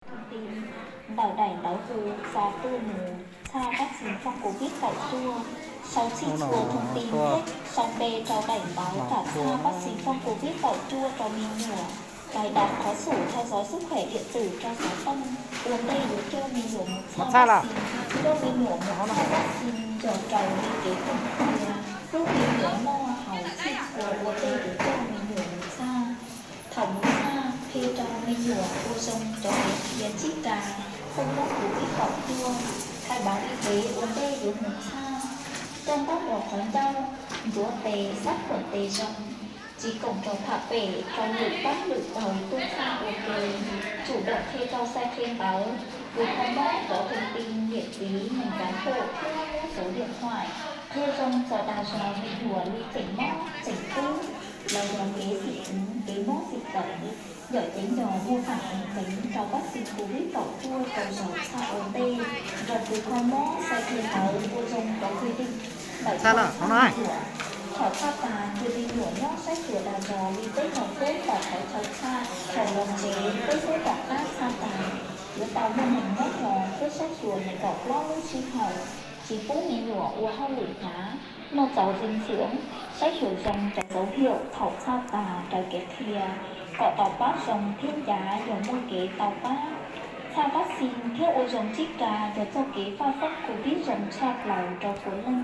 Thông tin ntawm daim ntawv hu xa tuaj mus txhaj vaccine phòng covid kaum cuaj, sau txhij txhua thông tin thiab sau npe rau daim ntawv kam txhaj vaccine phòng covid kaum cuaj rau me nyuam, cài đặt qhov xum theo dõi sức khỏe điện tử rau xov tooj ua ntej yuav coj me nyuam mus txhaj vaccine. Coj me nyuam mus txhaj vaccine yog raws li kev koom qhia, hnub me nyuam noj haus txhij txhua ua ntej yuav coj me nyuam mus txhaj. Thaum mus txhaj, qhia rau me nyuam ua zoo cov kev qhia tsib ka, không mắc covid kaum cuaj, khai báo y tế ua ntej yuav mus txhaj, rau ntaub ua qhov ncauj, ntxuav tes, sát khuẩn tes zoo, tsis koom rau pham pem rau lwm pab lwm pawg tuaj txhaj ua ke. Chủ động qhia rau xe qhia ntawv, gửi thông báo có thông tin, địa chỉ, ngành cán bộ, số điện thoại, qhia zoo txog dag zog me nyuam li tseem mob tseem kub, los yog kev xim xwv kev mob xim tawm, yog ceev yog muaj pham ceev ceev rau vaccine covid kaum cuaj rau zaum txhaj ua ntej, nrog kws kho mob xe qhia ntawv ua zoo cov quy định ntawm txhaj me nyuam. Thaum txhaj tas cia me nyuam nyob saib xyuas dag zog li peb caug phút tom qhov chaw txhaj. Thaum los tsev, peb lub tom qab txhaj tas, yuav tau muaj neeg muab hlo thiab saib xyuas nees nkaum plaub lub sij hawm, tsis pub me nyuam ua hauj lwm hnyav, noj txaus dinh dưỡng, saib xyuas zoo cov dấu hiệu thaum txhaj tas raws kev qhia, kom tau pab zoo thiab ncav yog muaj kev tau pab. Txhaj vaccine thiab ua zoo tsib ka yog txoj kev faj foob covid zoo tshaj plaws rau puav leej.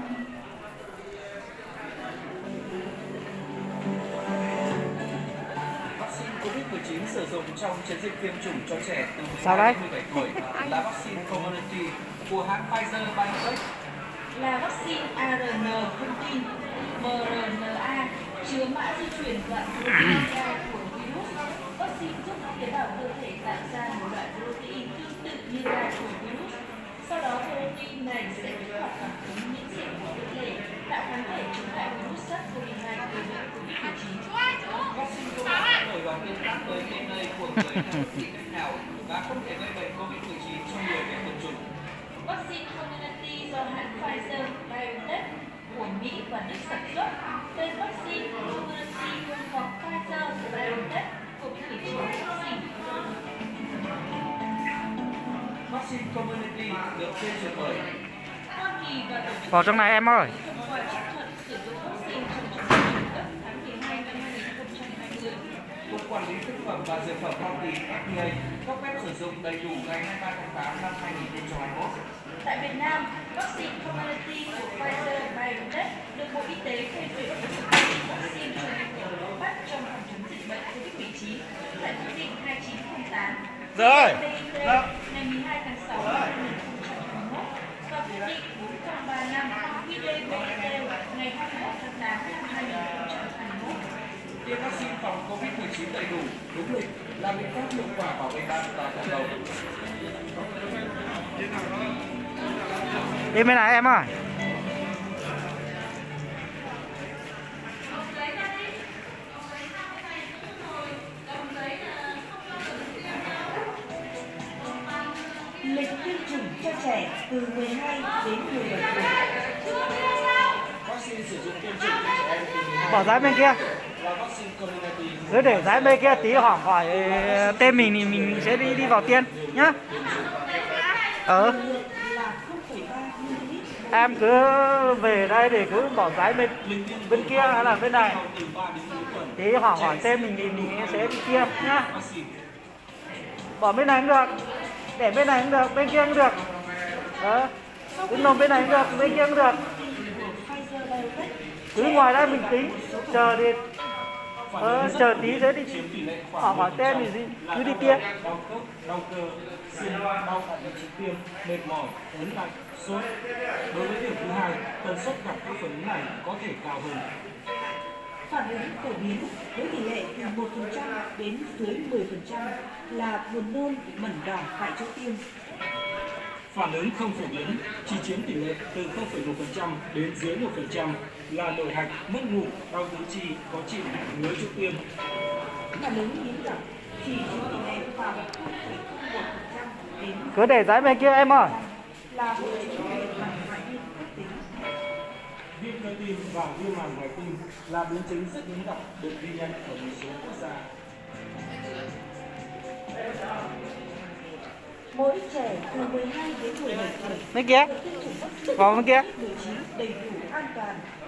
Vaccine covid mười chín sử dụng trong chiến dịch tiêm chủng cho trẻ từ mười hai đến mười bảy tuổi là vaccine Comirnaty của hãng Pfizer-BioNTech. Là vaccine a rờ en thông tin, em rờ en a, chứa mã di truyền đoạn protein gai của virus. Vaccine giúp các tế bào cơ thể tạo ra một loại protein tương tự như gai của virus. Sau đó protein này sẽ kích hoạt phản ứng miễn dịch của cơ thể, tạo kháng thể chống lại virus SARS-CoV-hai gây bệnh covid mười chín. Vaccine không làm thay đổi bản tương tác với DNA của người đang bị bệnh nào và không thể gây bệnh covid mười chín cho người được tiêm chủng. Vaccine Comirnaty do hãng Pfizer-BioNTech của Mỹ và Đức sản xuất. Tên vaccine Comirnaty hoặc Pfizer-BioNTech covid mười chín vaccine. Vaccine Comirnaty được phê duyệt bởi Hoa Kỳ và Tổ chức Pom trong này em ơi. Thông qua chấp thuận sử dụng vaccine trong chương trình khẩn cấp tháng mười hai năm hai nghìn không trăm hai mươi. Cục Quản lý Thực phẩm và Dược phẩm Hoa Kỳ F D A cấp phép sử dụng đầy đủ ngày hai mươi ba tháng tám năm hai nghìn không trăm hai mươi mốt. Tại Việt Nam, vaccine Comirnaty của Pfizer-BioNTech được Bộ Y tế phê duyệt ứng dụng vaccine cho nhu cầu cấp bách trong phòng chống dịch bệnh covid mười chín tại quyết định hai chín không tám, Rồi. Ngày mười hai tháng sáu năm hai nghìn không trăm hai mươi mốt và quyết định bốn không ba năm Q D B T ngày hai mươi mốt tháng tám năm hai nghìn không trăm hai mươi mốt. Tiêm vaccine phòng covid mười chín đầy đủ, đúng lịch là biện pháp hiệu quả bảo vệ bạn và cộng đồng. Đi bên này em ơi. Lịch tiêm chủng cho trẻ từ mười hai đến mười bảy tuổi. Vaccine sử dụng tiêm chủng cho trẻ em từ mười hai Bỏ giấy bên kia. Là vaccine Comirnaty. Cứ để giấy bên kia tí, họ hỏi tên mình thì mình sẽ đi đi vào tiêm nhá. Ờ. Em cứ về đây để cứ bỏ giấy bên, bên kia hay là bên này. Tí họ hỏi tên mình thì mình sẽ đi tiêm nhá. Bỏ bên này cũng được. Để bên này cũng được, bên kia cũng được. Ờ. Cứ nộp bên này cũng được, bên kia cũng được. Cứ ngồi đây bình tĩnh, chờ đi. Ờ, chờ tí sẽ đi. Họ hỏi tên thì cứ đi tiêm. Đau khớp, đau cơ, sưng đau tại vị trí tiêm, mệt mỏi, ớn lạnh, sốt. Đối với điểm thứ hai, tần suất gặp các phản ứng này có thể cao hơn. Phản ứng phổ biến với tỷ lệ từ một phần trăm đến dưới mười phần trăm là buồn nôn, mẩn đỏ tại chỗ tiêm. Phản ứng không phổ biến chỉ chiếm tỷ lệ từ không phẩy một phần trăm đến dưới một phần trăm là nổi hạch, mất ngủ, đau tứ chi, khó chịu, ngứa chỗ tiêm. Phản ứng hiếm gặp chỉ chiếm tỷ lệ khoảng không phẩy không một phần trăm đến Cứ để giấy bên kia em ơi. Là hội chứng liệt nặng hoại niêm cấp tính. Viêm cơ tim và viêm màng hoại tinh là biến chứng rất hiếm gặp được ghi nhận ở một số quốc gia. Mỗi trẻ từ mười hai đến mười bảy tuổi, Mấy kia, tiêm chủng vaccine vòng mấy kia. Covid mười chín đầy đủ, an toàn.